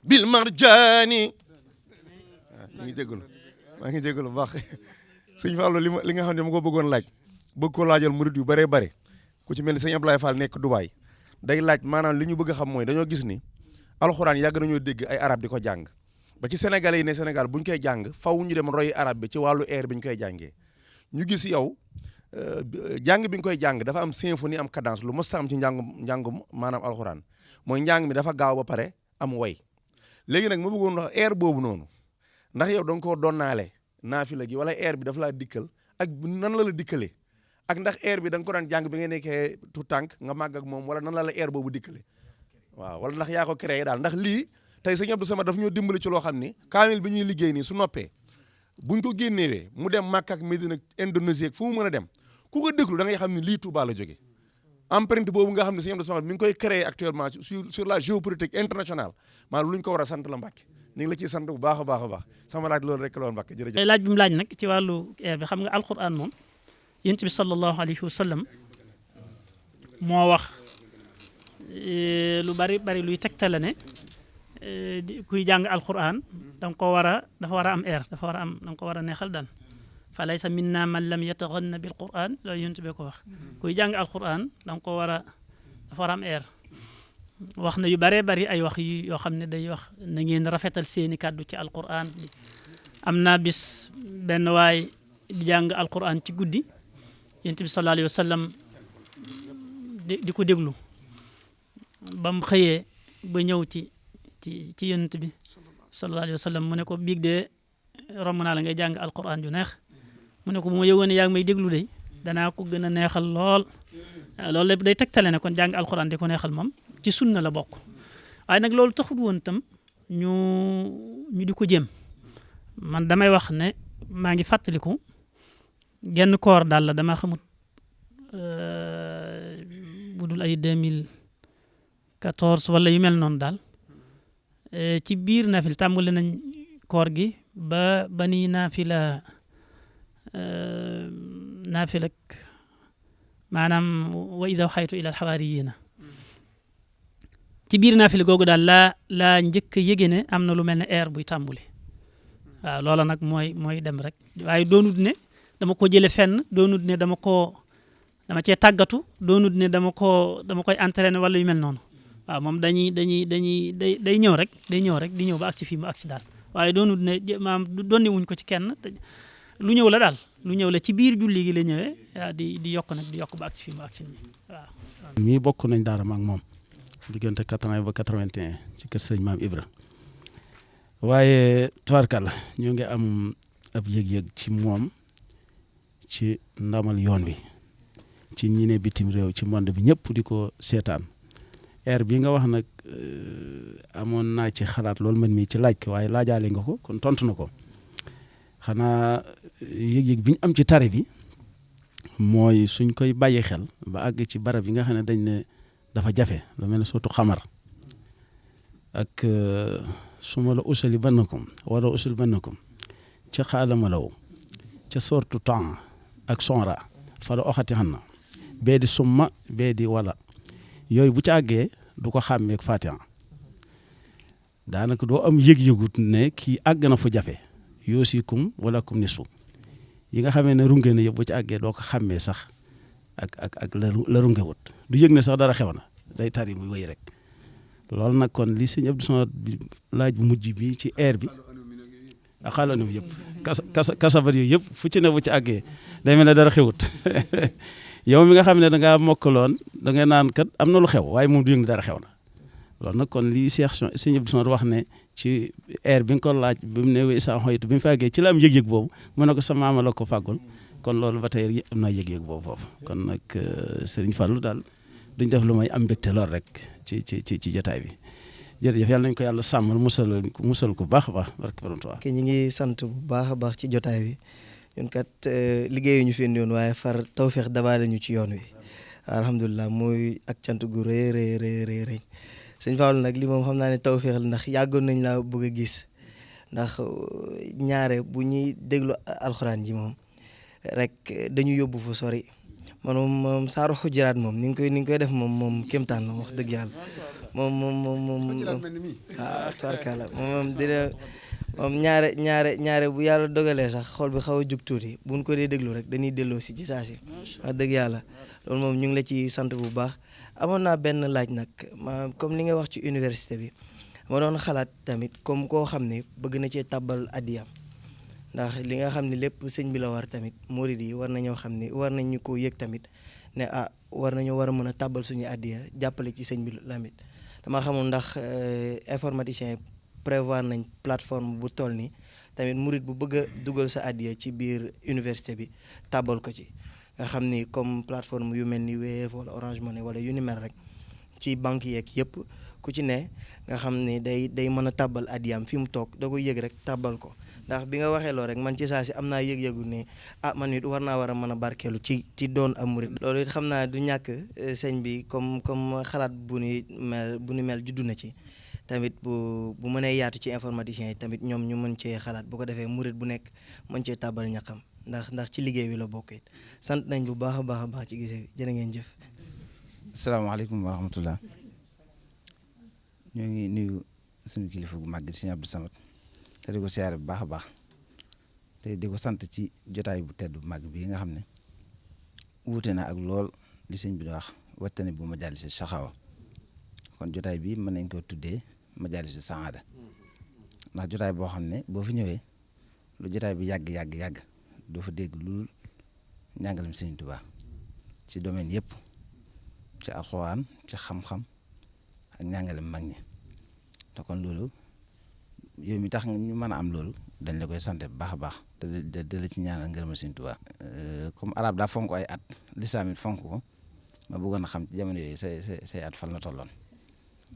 bil marjaani maa ngi jégalu bu baax sëñ Fallou li nga xam ne ma ko bëggoon laaj bëgg ko laajal murid yu bëree bëri ku ci mel ni sëñ Abdoulaye Fall nekk Dubaay day laaj maanaam li ñu bëgg a xam mooy dañoo gis ni alxuraan yàgg nañoo dégg ay arab di ko jàng ba ci sénégalais yi ne Sénégal buñ koy jàng faw ñu dem royi arab bi ci wàllu air bi ñu koy jàngee ñu gis yow jàng bi ñu koy jàng dafa am symphonie am cadence lu mos am ci njàngum maanaam alxuraan mooy njàng mi dafa gaaw ba pare am way léegi nag ma bëggoon wax air boobu noonu ndax yow da nga koo donnaale naafila gi wala air bi dafa laa dikkal ak nan la dikkalee ak ndax air bi da nga ko daan jàng bi nga nekkee tout tànk nga màgg ak moom wala nan la air boobu dikkale waaw wala ndax yaa ko créé daal ndax lii tey sëñ Abdou Samad daf ñoo dimbali ci loo xam ni kaamil bi ñuy liggéey nii su noppee buñ ko génnewee mu dem Makka ak Medina Indonésie fu mu mën a dem ku ko déglu da ngay xam ni lii Touba la jóge empreinte boobu nga xam ne sëñ Abdou Samad mi ngi koy créé actuellement sur la géopolitique internationale maanaam lu ñu ko war a sant la Mbàkke ñu ngi la ciy sant bu baax a baax a baax sama laaj loolu rek la woon Mbàkke jërëjëf. laaj bi mu laaj nag ci wàllu air bi xam nga alquran moom yonent bi sallallahu alayhi wa sallam moo wax lu bari luy tegtale ne kuy jàng alquran da nga ko dafa war a am air dafa war a am da nga ko war a neexal daal fa laysa minna man lam yataghanna bil quran loolu yonent bi ko wax kuy jàng alquran da nga ko dafa war a am air wax na yu bëree bëri ay wax yoo xam ne day wax na ngeen rafetal seeni kàddu ci alquran am na bis benn waay di jàng alquran ci guddi yonent bi sallallahu alayhi wa sallam di ko déglu ba mu xëyee ba ñëw ci yonent bi sallallahu alayhi wa sallam mu ne ko biig de romb naa la ngay jàng alquran ju neex mu ne ko bu ma yëgoon ne yaa ngi may déglu de danaa ko gën a neexal lool loolu lépp day tegtale ne kon jàng alquran di ko neexal moom ci sunna la bokk waaye nag loolu taxut woon tam ñu di ko jéem man damay wax ne maa ngi fàttaliku genn koor daal la dama xamut bu dul ay 2014 wala yu mel noonu daal ci biir naafil tàmbali nañ koor gi ba ni naafila maanaam wa ida xaytu ila alxawaariyina ci biir naafila googu daal laa njëkk a yëge ne am na lu mel ne air buy tàmbuli waaw loola nag mooy dem rek waaye doonut ne dama ko jële fenn doonut ne dama cee tàggatu doonut ne dama koy entraîner wala yu mel noonu waaw moom day ñëw rek di ñëw ba agsi fii mu agsi daal waaye doonut ne maam donni wuñ ko ci kenn lu ñëw la daal lu ñëw la ci biir julli gi la ñëwee di yokk ba agsi fii mu agsi nii waaw. mii bokk nañ daara ma ak moom diggante 80 ba 81 ci kër sëñ Maam Ibra waaye tubaarkàlla ñu ngi am ab yëg-yëg ci moom ci ndamal yoon wi ci ñi ne bitim réew ci monde bi ñëpp di ko seetaan air bi nga wax nag amoon naa ci xalaat loolu man mii ci laaj ko waaye laajaale nga ko kon tontu na ko xanaa yëg-yëg bi ñu am ci tari bi mooy suñ koy bàyyi xel ba àgg ci barab yi nga xam ne dañ ne dafa jafe lu mel ne surtout xamar ak suma la usali bannakum wala usul bannakum ca xaalamalaw ca sortu temps ak sonra fa la oxati xan na bee di summa bee di wala yooyu bu ci àggee du ko xàmmeeg fatiha daanaka doo am yëg-yëgut ne kii àgg na fu jafe yoosikum wala kum nisfu yi nga xamee ne runge na yëpp bu ci àggee doo ko xàmmee sax ak la rungewut du yëg ne sax dara xew na day tari muy wéy rek loolu nag kon li sëñ Abdou Samad bi laaj bu mujj bi ci air bi ak xaalanam yëpp kasabar yooyu yëpp fu ci ne bu ci àggee day mel ne dara xewut yow mi nga xam ne da ngaa mokkaloon da nga naan kat am na lu xew waaye moom du yëg ne dara xew na loolu nag kon lii sëñ Abdou Samad wax ne ci air bi nga ko laaj bi mu ne wéy sa xoytu bi mu fàggee ci la am yëg-yëg boobu mu ne ko sa maama la ko fàggul kon loolu ba tey am naa yëg-yëg boobu foofu kon nag Serigne Fallou daal duñ def lu may am mbégte lool rek ci jotaay bi jërëjëf yàlla nañ ko yàlla sàmmal musal ko baax a baax barke borom Tuubaa. ñu ngi sant bu baax a baax ci jotaay bi ñun kat liggéeyuñu fi indi woon waaye far tawfeex dabaale ñu ci yoon wi alhamdulilah muy ak cant gu rëy sëñ Fallou nag li moom xam naa ne tawfeex la ndax yàggoon nañ laa bëgg a gis ndax ñaare bu ñuy déglu alxuraan ji moom rek dañu yóbbu fu sori man moom saaru xujuraat moom ni nga koy def moom kéemtaan moom wax dëgg yàlla moom waaw tubarkalla moom dina moom ñaare bu yàlla dogalee sax xol bi xaw a jug tuuti buñ ko dee déglu rek dañuy delloo si ci saa si wax dëgg yàlla loolu moom ñu ngi la ci sant bu baax. amoon naa benn laaj nag comme li nga wax ci université bi ma doon xalaat tamit comme koo xam ne bëgg na cee tàbbal addiyam ndax li nga xam ne lépp sëñ bi la war tamit murid yi war nañoo xam ne war nañu ko yëg tamit ne war nañoo war a mën a tàbbal suñu addiya jàppale ci sëñ bi tamit dama xamul ndax informaticien prévoir nañ plateforme bu toll ni tamit murid bu bëgg a dugal sa addiya ci biir université bi tàbbal ko ci nga xam ni comme plateforme yu mel ni Wave wala Orange Money wala yu ni mel rek ci banque yeeg yëpp ku ci ne nga xam ni day mën a tàbbal addiyam fi mu toog da koy yëg rek tàbbal ko ndax bi nga waxee loolu rek man ci saa si am naa yëg-yëgu ne man it war naa war a mën a barkeelu ci doon am murid loolu it xam naa du ñàkk sëñ bi comme xalaat bu ni mel juddu na ci tamit bu mënee yaatu ci informaticien yi tamit ñoom ñu mën cee xalaat bu ko defee murid bu nekk mën cee tàbbal ñaqam ndax ci liggéey bi la bokk it sant nañ bu baax a baax ci gisee bi jërë ngeen jëf. asalaamaaleykum wa rahmatullah ñoo ngi nuyu suñu kilifa gu màgg Sëñ Abdou Samad te di ko siyaare bu baax a baax te di ko sant ci jotaay bu tedd bu màgg bii nga xam ne wuute na ak lool li sëñ bi di wax wattane bu majaalisi saxaawa kon jotaay bi mën nañ ko tuddee majaalisi saada ndax jotaay boo xam ne boo fi ñëwee lu jotaay bi yàgg doo fa dégg lu njàngalem Sëñ Tuubaa ci domaine yëpp ci alxuraan ci xam-xam ak njàngalem mag ñi te kon loolu yow mi tax ñu mën a am loolu dañ la koy sant bu baax a baax te de la ci ñaanal ngërëmal Sëñ Tuubaa comme arab daa fonk ay at lislaam it fonk ko ma bëggoon a xam ci jamono yooyu say at fan la tolloon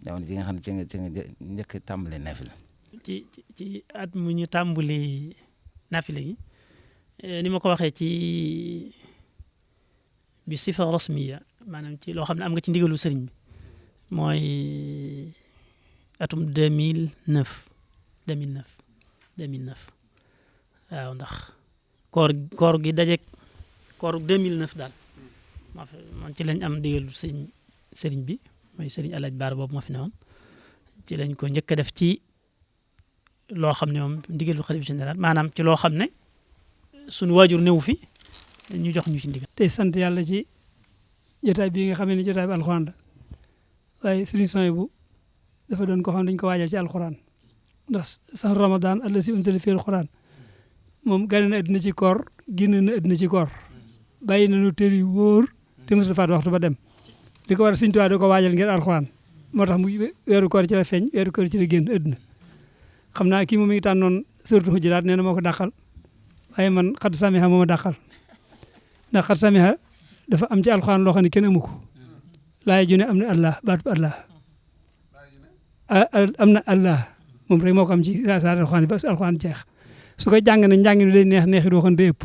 jamono ji nga xam ne ci nga njëkk tàmbali nafila ci at mu ñu tàmbali nafila gi ni ma ko waxee ci bi sifa rasmiya maanaam ci loo xam ne am nga ci ndigalu sëriñ bi mooy atum 2009 waaw ndax koor gi dajeeg kooru 2009 daal man ci lañ am ndigalu sëriñ bi mooy sëriñ Alaaji Baara boobu ma fi newoon ci lañ ko njëkk a def ci loo xam ne moom ndigalu xalifa général maanaam ci loo xam ne suñu waajur newu fi ñu jox ñu ci ndigal. tey sant yàlla ci jotaay bii nga xam ne jotaay bi alxuraan la waaye sëriñ Souhaïbou dafa doon ko xam dañ ko waajal ci alxuraan ndax sax Ramadan allazi unzila fiihi alxuraan moom gane na àddina ci koor génn na àddina ci koor bàyyi na nu tër yu wóor te mos a faat waxtu ba dem li ko war a Sëriñ Tuubaa da ko waajal ngir alxuraan moo tax mu weeru koor ci la feeñ weeru koor ci la génn àddina xam naa kii moom mi ngi tànnoon suratul Hujuraat nee na moo ko dàqal waaye man xat samiha moo ma dàqal ndax xat samiha dafa am ci alxuraan loo xam ne kenn amu ko laay ju ne am na allah baatu allah am na allah moom rek moo ko am ci saa alxuraan ba alxuraan jeex su koy jàng ne njàng mi day neex doo xam day ëpp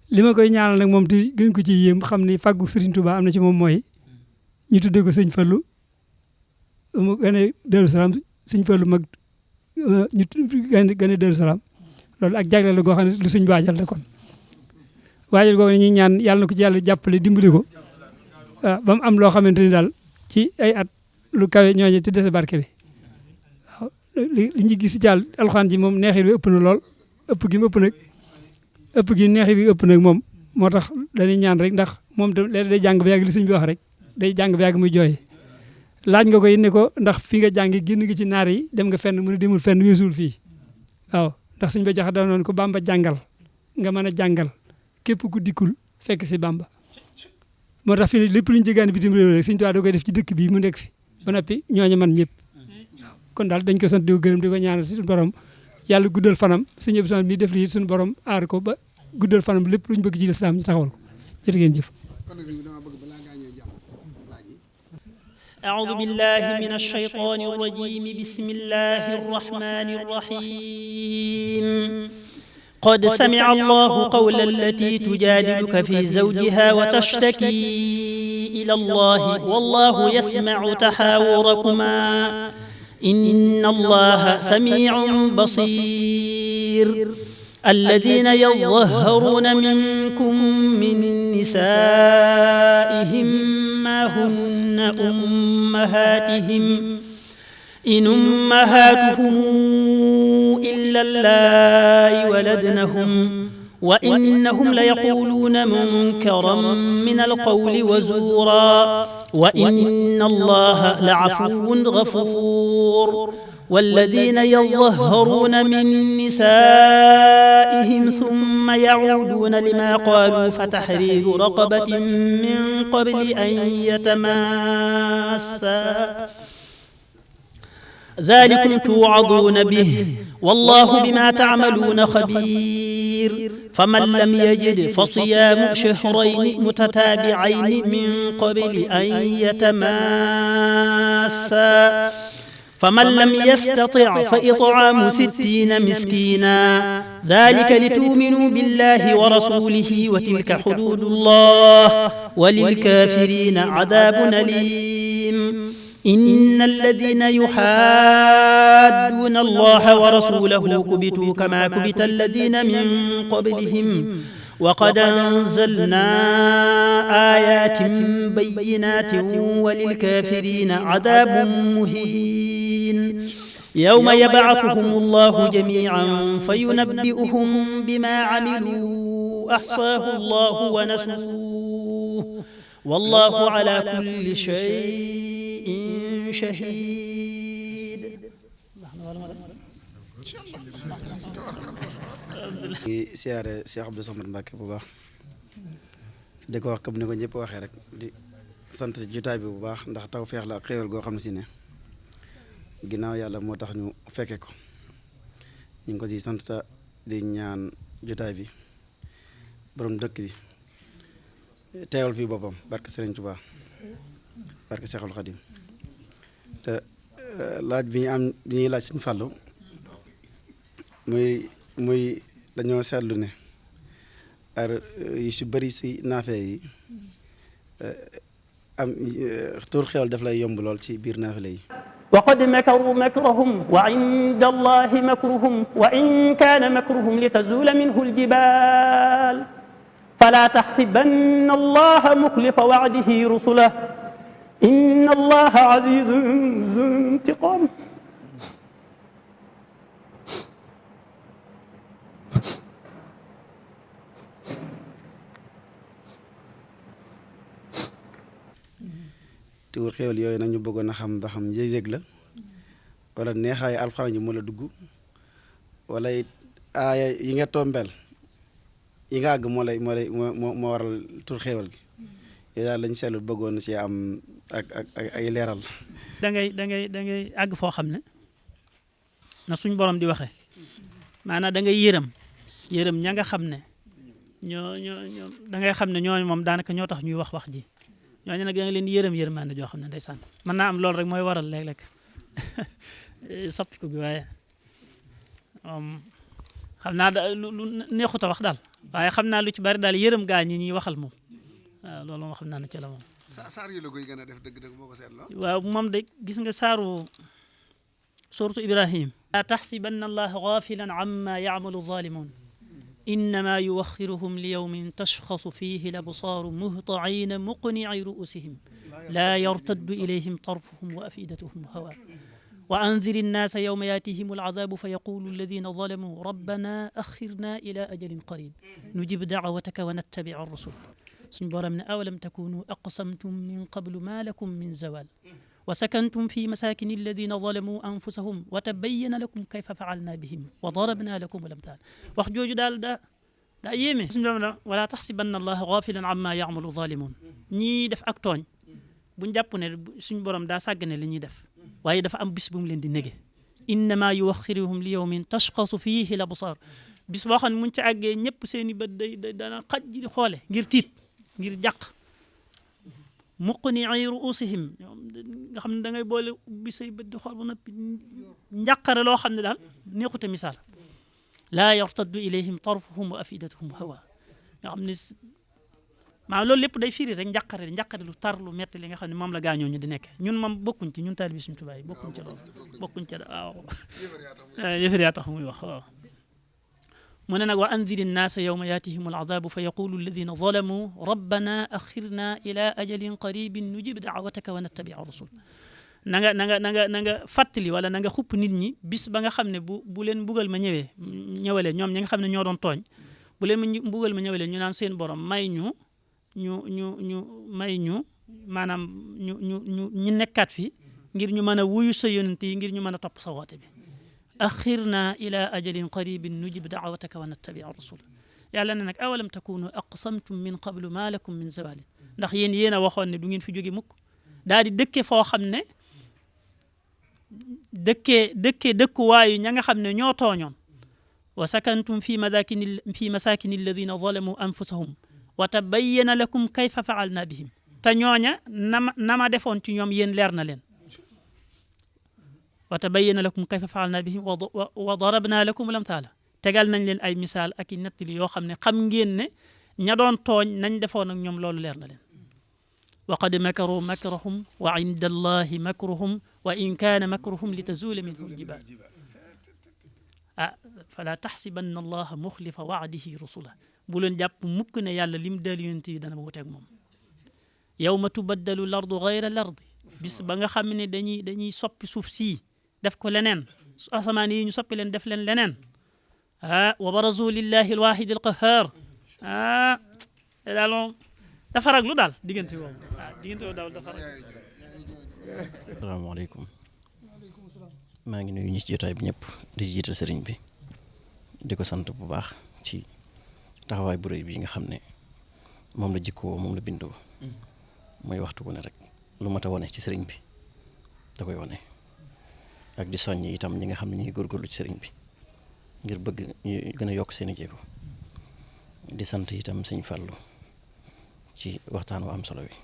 li ma koy ñaanal nag moom te gën ko ci yéem xam ni fàggu Serigne Touba am na ci moom mooy ñu tuddee ko sëñ Fallou mu gane Darou Salaam sëñ Fallou mag ñu gane Darou Salaam loolu ak jagleel la goo xam ne lu sëñ waajal la kon waajal googu ne ñuy ñaan yàlla na ko ci yàlla jàppale dimbali ko waaw ba mu am loo xamante ni daal ci ay at lu kawe ñooñu te dese barke bi waaw li ñu gis ci daal alxuraan ji moom neexit bi ëpp na lool ëpp gi neexit bi ëpp nag moom moo tax dañuy ñaan rek ndax moom tam léeg day jàng ba yàgg li sëñ bi wax rek day jàng ba yàgg muy jooy laaj nga ko ne ko ndax fi nga jàngi génn nga ci naar yi dem nga fenn mu ne demul fenn weesul fii waaw ndax sëñ ba jax da noonu ko Bamba jàngal nga mën a jàngal képp ku dikkul fekk si Bamba moo tax fi ne lépp lu ñu jëgaani bitim réew rek sëñ Tuubaa da koy def ci dëkk bii mu nekk fi ba noppi ñooñu man ñëpp waaw kon daal dañ ko sant di ko gërëm di ko ñaanal si suñu borom yàlla guddal fanam sëñ Abdou Samad mi def lii suñu borom aar ko ba guddal fanam lépp lu ñu bëgg ci lislaam ñu taxawal ko jërë ngeen jëf أعوذ بالله من الشيطان الرجيم بسم الله الرحمن الرحيم قد سمع الله قول التي تجادلك في زوجها وتشتكي إلى الله والله يسمع تحاوركما إن الله سميع بصير الذين يظهرون منكم من نسائهم ما هن أمهاتهم إن أمهاتهم إلا اللائي ولدنهم وإنهم ليقولون منكرا من القول وزورا وإن الله لعفو غفور والذين يظهرون من نسائهم ثم يعودون لما قالوا فتحرير رقبة من قبل أن يتماسا ذلكم توعظون به والله بما تعملون خبير فمن لم يجد فصيام شهرين متتابعين من قبل أن يتماسا فمن لم يستطع فإطعام 60 مسكينا ذلك لتؤمنوا بالله ورسوله وتلك حدود الله وللكافرين عذاب أليم إن الذين يحادون الله ورسوله كبتوا كما كبت الذين من قبلهم وقد أنزلنا آيات بينات وللكافرين عذاب مهين يوم يبعثهم الله جميعا فينبئهم بما عملوا أحصاه الله ونسوه والله على كل شيء شهيد. siyaare Cheikh Abdou Samad Mbacke bu baax di ko wax comme ni ko ñëpp waxee rek di sant ci jotaay bi bu baax ndax taw feex la ak xéewal goo xam ne si ne ginnaaw yàlla moo tax ñu fekke ko ñu ngi ko si sant di ñaan jotaay bi borom dëkk bi teewal fii boppam barke Serigne Touba barke Cheikhul Khadim te laaj bi ñuy laaj Serigne Fallou muy dañoo seetlu ne yu si bëri si naafe yi am tur xewal daf lay yomb lool ci biir naafile yi وقد مكروا مكرهم وعند الله مكرهم وإن كان مكرهم لتزول منه الجبال فلا تحسبن الله مخلف وعده رسله إن الله عزيز ذو انتقام tuur xewal yooyu nag ñu bëggoon a xam ba xam yëg-yëg la wala neexaayu alxuraan ji moo la dugg wala it aaya yi nga tombeel yi nga àgg moo waral tur xewal gi yooyu daal lañ seetlu bëggoon na ci am ak ay leeral. da ngay àgg foo xam ne na suñ borom di waxee maanaam da ngay yërëm ña nga xam ne ñoo da ngay xam ne ñooñu moom daanaka ñoo tax ñuy wax ji. ñooñu nag da nga leen di yërmande joo xam ne ndeysaan mën naa am loolu rek mooy waral léeg-léeg soppiku bi waaye xam naa lu neexut a wax daal waaye xam naa lu ci bari daal yërëm gaa ñi ñuy waxal moom waaw loolu moom xam naa ne ci la moom. saar yu la koy gën a def dëgg-dëgg boo ko seetloo. waaw moom de gis nga suuratu Ibrahim. laa taxsibanna allaha gaafilan amma yacmalu zaalimuun إنما يوخرهم ليوم تشخص فيه الأبصار مهطعين مقنعي رؤوسهم لا يرتد إليهم طرفهم وأفئدتهم هواء وأنذر الناس يوم يأتيهم العذاب فيقول الذين ظلموا ربنا أخرنا إلى أجل قريب نجب دعوتك ونتبع الرسل سنبرم أولم تكونوا أقسمتم من قبل ما لكم من زوال وسكنتم في مساكن الذين ظلموا أنفسهم وتبين لكم كيف فعلنا بهم وضربنا لكم الأمثال wax jooju daal daa yéeme wala taxsibanna allaha gaafilan amma ya'malu zaalimuun ñii def ak tooñ buñ jàpp ne suñ borom daa sàggane li ñuy def waaye dafa am bis bu mu leen di nege innama yuwaxiruhum li yawmin tashxasu fiihi l absaar bis boo xam ne muñ ci àggee ñëpp seen i bët dana xaj ji di xoole ngir tiit ngir jàq muqni'i ru'usihim nga xam ne da ngay boole ubbi say bët di xool ba noppi njàqare loo xam ne daal neexute misaal laa yartaddu ilayhim tarfuhum wa afidatuhum hawa nga xam ne maanaam loolu lépp day firi rek njàqare lu tar lu metti li nga xam ne moom la gaañoo ñu di nekk ñun moom bokkuñ ci ñun taalibe Sëriñ Tuubaa yi bokkuñ ci loolu bokkuñ ci waaw yëfër yaa tax muy wax waaw mu ne nag wa andiri nnaasa yawma yaatihim aladabu fa yaqulu alladina zalamu rabbana axirna ila ajalin qaribin nujib daawataka wa nattabi'a rusul na nga fàttali wala na nga xupp nit ñi bis ba nga xam ne bu leen mbugal ma ñëwalee ñoom ñi nga xam ne ñoo doon tooñ bu leen mbugal ma ñëwalee ñu naan seen borom may ñu maanaam ñu nekkaat fi ngir ñu mën a wuyu sa yonent yi ngir ñu mën a topp sa woote bi axirna ila ajalin qaribin nujib daawataka wa nattabi'a rusul yàlla ne nag awalam takunu aqsamtum min qablu ma lakum min zawalin ndax yéen a waxoon ne du ngeen fi jóge mukk daal di dëkke foo xam ne dëkkuwaayu ña nga xam ne ñoo tooñoon wa sakantum fi masakini alladina zalamu anfusahum wa tabayyana lakum kayfa fa'alna bihim te ñooña nama defoon ci ñoom yéen leer na leen wa tabayyana lakum kayfa fa'alna bihim wa darabna lakum lamthala tegal nañ leen ay misaal ak i nettali yoo xam ne xam ngeen ne ña doon tooñ nañ defoon ak ñoom loolu leer na leen wa qad makaru makrahum wa inda allahi makruhum wa in kaana makruhum li tazula minhu ljibal fala taxsibanna allaha muxlifa waadihi rusula bu leen jàpp mukk ne yàlla lim dal yonent yi dana wuteeg moom yawma tubaddalu lardu gayra lardi bis ba nga xam ne dañuy soppi suuf sii def ko leneen asamaan yi ñu soppi leen def leen leneen wa barazu lillahi alwahidi alqahar daal dafa raglu daal diggante boobu diggante boobu daal dafa raglu. asalaamaaleykum maa ngi nuyu ñi ci jotaay bi ñëpp di jiital sëriñ bi di ko sant bu baax ci taxawaay bu rëy bi nga xam ne moom la jikkoo moom la bindoo mooy waxtu wu ne rek lu mat a wone ci sëriñ bi da koy wone ak di soññ itam ñi nga xam ne ñu ngi góorgóorlu ci sëriñ bi ngir bëgg ñu gën a yokk seen i jéego di sant itam sëñ Fàllu ci waxtaan wu am solo wi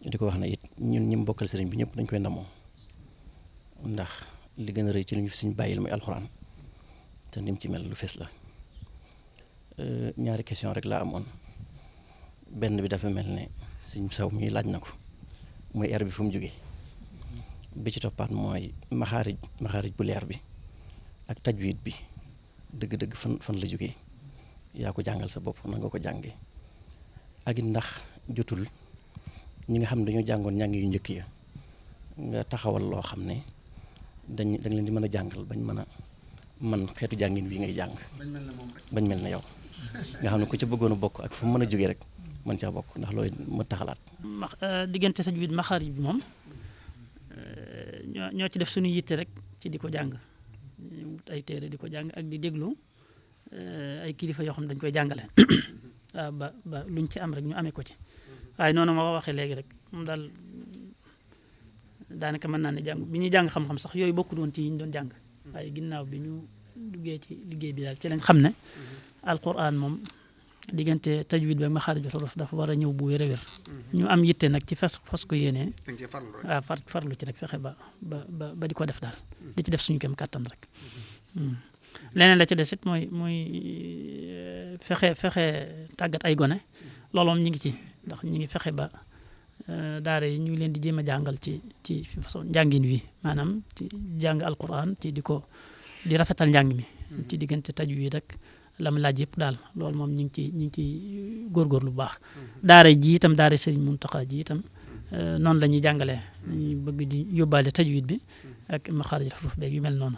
di ko wax ne it ñun ñi mu bokkal sëriñ bi ñëpp dañ koy ndamoo ndax li gën a rëy ci lu ñu fi suñ bàyyil muy alxuraan te nim ci mel lu fees la ñaari question rek laa amoon benn bi dafa mel ne suñ saw mi laaj na ko muy air bi fu mu jógee bi ci toppaat mooy maxaarij bu leer bi ak tajwid bi dëgg-dëgg fan la jógee yaa ko jàngal sa bopp na nga ko jàngee ak it ndax jotul ñi nga xam ne dañoo jàngoon njàng yu njëkk ya nga taxawal loo xam ne dañ leen di mën a jàngal bañ mën a man xeetu jàngin wi ngay jàng bañ mel na yow nga xam ne ku ca bëggoon a bokk ak fu mu mën a jógee rek mën caa bokk ndax loolu ma taxalaat. diggante tajwid maxaarij bi moom ñoo ci def suñu yitte rek ci di ko jàng ay téere di ko jàng ak di déglu ay kilifa yoo xam ne dañ koy jàngale waaw ba luñ ci am rek ñu amee ko ci waaye noonu ma ko waxee léegi rek moom daal daanaka mën naa ne jàng bi ñuy jàng xam-xam sax yooyu bokkul woon ci yi ñu doon jàng waaye ginnaaw bi ñu duggee ci liggéey bi daal ci lañ xam ne alquran moom diggante tajwid bi ak maxaarijul huruf dafa war a ñëw bu wér a wér ñu am yitte nag ci fas ko yéenee waaw farlu ci rek fexe ba di ko def daal di ci def suñu kem kàttan rek leneen la ci des it mooy fexe tàggat ay gone loolu moom ñu ngi ci ndax ñu ngi fexe ba daara yi ñu ngi leen di jéem a jàngal ci façon njàngin wi maanaam ci jàng alquran ci di rafetal njàng mi ci diggante tajwid rek lam laaj yëpp daal loolu moom ñu ngi ci góorgóorlu bu baax daara ji itam daara Sëriñ Muntaxa ji itam noonu la ñuy jàngalee ñu bëgg di yóbbaale tajwid bi ak maxaarijul huruf beeg yu mel noonu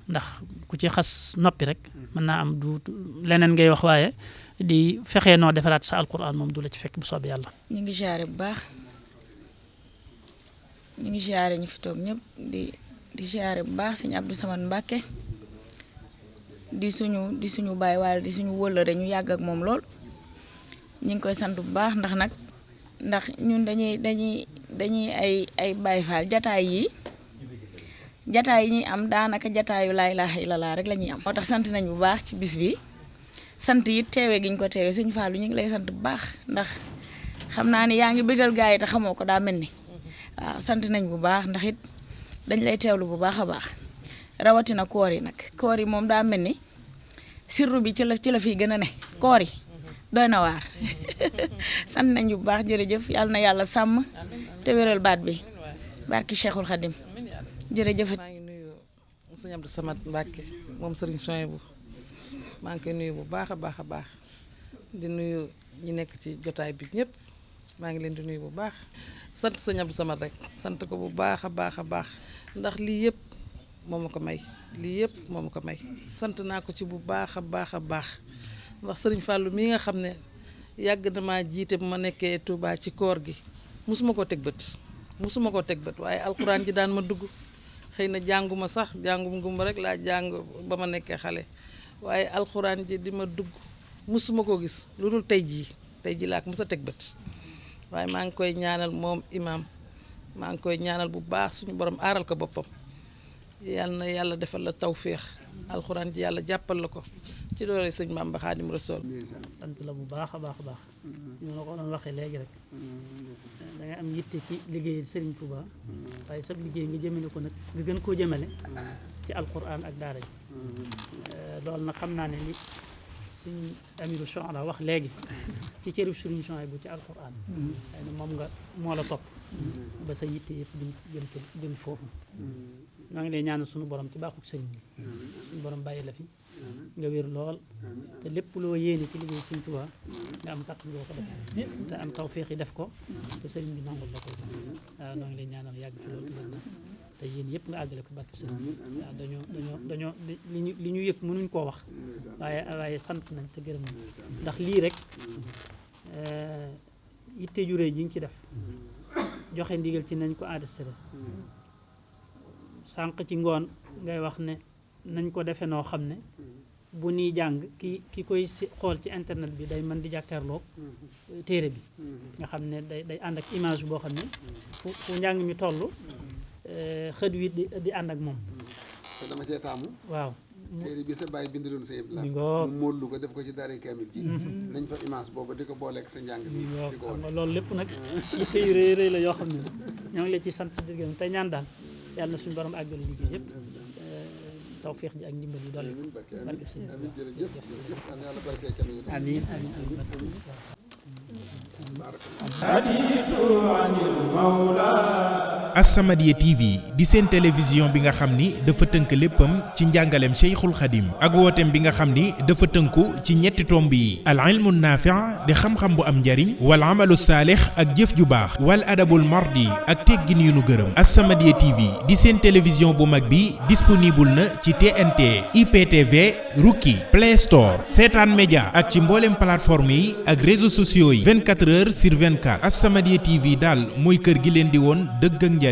ndax ku ci xas noppi rek mën naa am du leneen ngay wax waaye di fexee noo defaraat sa alquran moom du la ci fekk bu soobee yàlla. ñu ngi siyaare bu baax ñu ngi siyaare ñu fi toog ñëpp di siyaare bu baax sëñ Abdou Samad Mbàkke di suñu baay waaye di suñu wëllëre ñu yàgg ak moom lool ñu ngi koy sant bu baax ndax ñun dañuy ay Baay Faal jataay yi ñuy am daanaka jataayu laa ilaaha illallaah rek la ñuy am. moo tax sant nañ bu baax ci bis bi sant it teewe gi ñu ko teewe sëñ Fallou ñu ngi lay sant bu baax ndax xam naa ni yaa ngi bëggal gaa yi te xamoo ko daa mel ni waaw sant nañ bu baax ndax it dañ lay teewlu bu baax a baax rawatina koor yi nag koor yi moom daa mel ni sirru bi ci la fiy gën a ne koor yi doy na waar sant nañ bu baax jërëjëf yàlla na yàlla sàmm te wéral baat bi barki Cheikhul Khadim jërëjëf. maa ngi nuyu sëñ Abdou Samad Mbacke moom sëriñ Souhaïbou maa ngi koy nuyu bu baax a baax a baax di nuyu ñi nekk ci jotaay bi ñëpp maa ngi leen di nuyu bu baax sant sëñ Abdou Samad rek sant ko bu baax a baax a baax ndax lii yëpp moo ma ko may lii yëpp moo ma ko may sant naa ko ci bu baax a baax a baax ndax sëriñ Fallou mii nga xam ne yàgg na maa jiite bu ma nekkee Touba ci koor gi musuma koo teg bët waaye alxuraan ji daan ma dugg xëy na jànguma sax jàngum gumba rek laa jàng ba ma nekkee xale waaye alxuraan ji di ma dugg musuma ko gis lu dul tey jii laa ko mës a teg bët waaye maa ngi koy ñaanal moom imaam maa ngi koy ñaanal bu baax suñu borom aaral ko boppam yal na yàlla defal la tawféex alxuraan ji yàlla jàppal la ko ci doole sëñ Bamba Xaadim Rasuul. sant la bu baax a baax a baax ñu la ko doon waxee léegi rek da nga am yitte ci liggéey Serigne Touba waaye sab liggéey nga jëmale ko nag nga gën koo jëmale ci alxuraan ak daara ji loolu nag xam naa ne li suñ amiru Chouara wax léegi ci cërub Serigne Chouaïbou bu ci alxuraan xëy na moom nga moo la topp ba sa yitte yëpp jëm foofu ñoo ngi lay ñaanal suñu borom ci baaxuk sëriñ bi suñu borom bàyyi la fi nga wér lool te lépp loo yéene ci liggéey Sëriñ Tuubaa nga am kàttan boo ko def te am tawféex yi def ko te sëriñ bi nangul la ko waaw ñoo ngi lay ñaanal yàgg fi loolu te yéen yëpp nga àggale ko barke sëriñ bi waaw dañoo li ñu yëg mënuñ koo wax waaye sant nañ te gërëm nañ ndax lii rek yitte ju réy ji nga ci def joxe ndigal ci nañ ko enregistré sànq ci ngoon ngay wax ne nañ ko defee noo xam ne bu ñuy jàng ki koy xool ci internet bi day mën di jàkkaarloog téere bi nga xam ne day ànd ak image boo xam ne fu njàng mi toll xët wi di ànd ak moom te dama cee taamu waaw téere bi sa bàyyi bindiloon sa yëpp la mu móollu ko def ko ci daara kaamil ji nañ fa image boobu di ko booleeg sa njàng bi di ko wane loolu lépp nag yitte yu rëy rëy la yoo xam ne ñoo ngi la ci sant di gërëm tey ñaan daal yàlla na suñu borom àggal liggéey yëpp tawféex ji ak ndimbal yi dolli barke sëñ amiin jërëjëf yàlla bari say kanam yi amiin amiin As-Samadiyya TV di seen télévision bi nga xam ni dafa tënk léppam ci njàngaleem Cheikhul Khadim ak wooteem bi nga xam ni dafa tënku ci ñetti tomb yi al ilmu naafi' di xam-xam bu am njariñ wal amalu saalix ak jëf ju baax wal adabul mardi ak teggin yu nu gërëm As-Samadiyya TV di seen télévision bu mag bi disponible na ci TNT IPTV Rookie Play Store Seetaan Média ak ci mbooleem plateforme yi ak réseaux sociaux yi 24 heures sur 24 As-Samadiyya TV daal mooy kër gi leen di woon dëgg ak njariñ